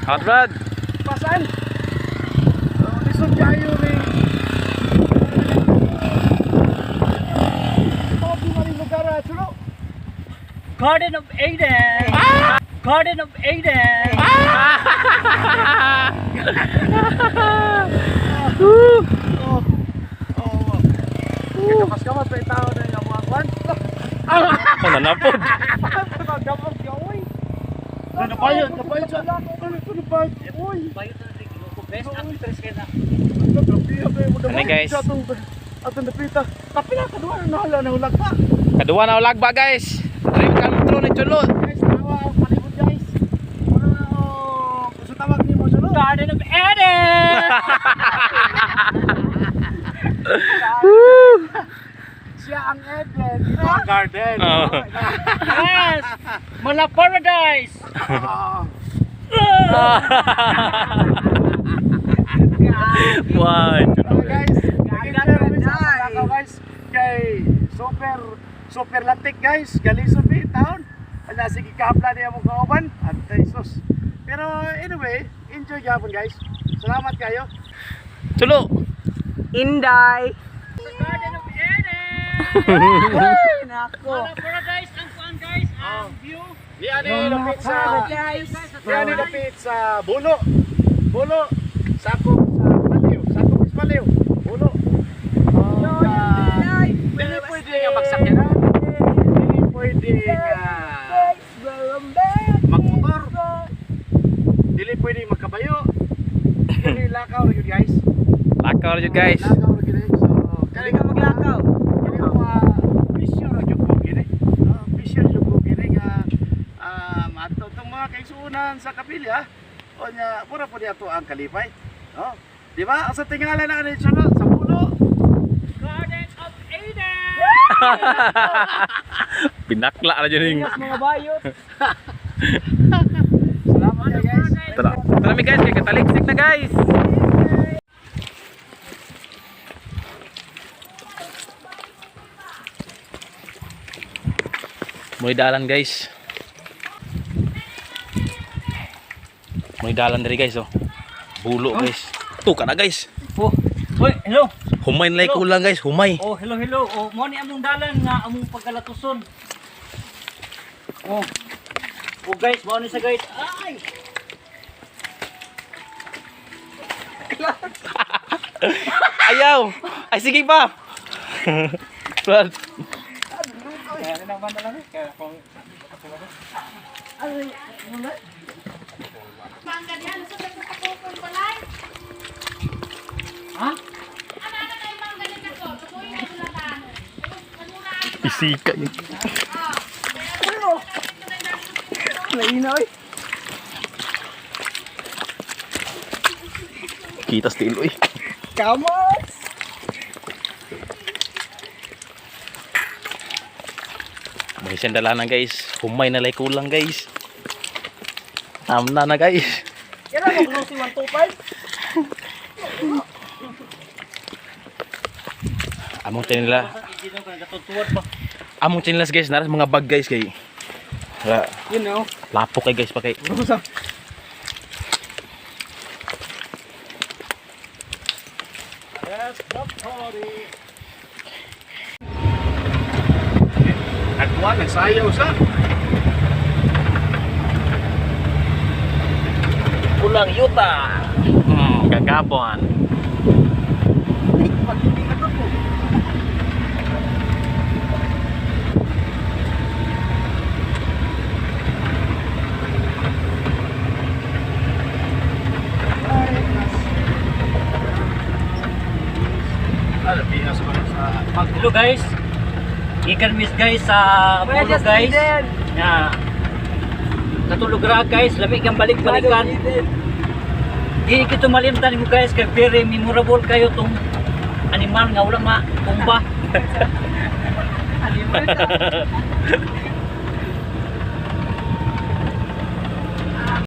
Hot rod. Pasan. Oh, lisod kayo rin. Tawag mo rin lugar, ah, Chulo. Garden of Eden. Garden of Eden. Oh. Oh. Kakapas-kamas pa yung tao na yung mga kwan. Oh, nanapod. Pagkapag ka, uy. Napayon, napayon siya. Ano ito, napayon? Uy. Bayo to na ko best actress kay na. Ano, guys? Atong napita. Kapila ka doon, nahala na hulag pa. Kaduwa na ulag ba, guys? Dream come true ni Chulo. Guys, tawa ang palibot, guys. Ano na, oh, gusto tawag ni mo, Chulo. Garden of Eden. Siya ang Eden, ito ang garden. Oo. Yes. Mala paradise. Ah. Wow, Chulo. Okay, guys, nag-share mi sa Lakaw, guys, kay super super latik, guys, galisod bi taon. Ala sige kapla niya mong kauban at Jesus. Pero anyway, enjoy gyapon, guys. Salamat kayo. Chulo. Inday. Garden of Eden. Nako. Mala paradise ang kuan, guys, ang view. Di ani dapit sa Paradise. Di ani dapit sa Bulo. Bulo sakop sa Baliw, sakop sa Baliw. Bulo. Ah, dili pwede nga magsakyanan. Dili pwede nga magmotor. Dili pwede magkabayo. Dili lakaw ra gyud, guys. Lakaw ra jud, guys. Lakaw ra gyud eh. So, Kaya ka maglakaw. kini mga bisyo ra gyud ko kini. Ah, bisyo ra gyud ko kini nga ato tong mga kaigsuonan sa kapilya. O nya mura po ato ang kalipay. No? Di ba? Sa tingala na ani siya no? Sa pulo. Garden of Eden. Binakla ra jud yung Mga bayot. Salamat kayo, guys. Tara. Tara mi, guys, kay kataliksik na, guys. May dalan, guys. May dalan diri, guys, oh. Bulo, guys. Tuka na, guys. Oh. Hoy, hello. Humay na lang kulang, guys, humay. Oh, hello, hello. Oh, mo ni among dalan nga among pagkalatuson. Oh. Oh guys, mo ni sa guys. Ay! Ayaw. Ay sige pa. Brad. Mangga diha, lusot na sa kapupon balay. Ha? Ano ano na yung mangga niya ko? Tutuyin na bulatan. Kanura ang Isika niya. Laina oy. Kita sa tilo eh. Kamos. May sandalanan, guys. Humay na lang kulang, guys. Tamna na, guys. Kailan mo closing 125? Among tinila. Hindi na ka nagatutuwad pa. Among chinilas, guys, naras mga bag, guys, kay. Wala, You know. lapok kay, guys, pa kay. Yes, the party. Nagkuha, nagsayaw sa. Pulang yuta. Gagabon. Ano, pihas ko na sa Hello guys. Ikan miss guys sa pulo, Precious guys. Eden. Na natulog ra, guys, lami kang balik-balikan. Di kito malimtan mo, guys, kay very memorable kayo tong animal nga wala ma tumba. Animal.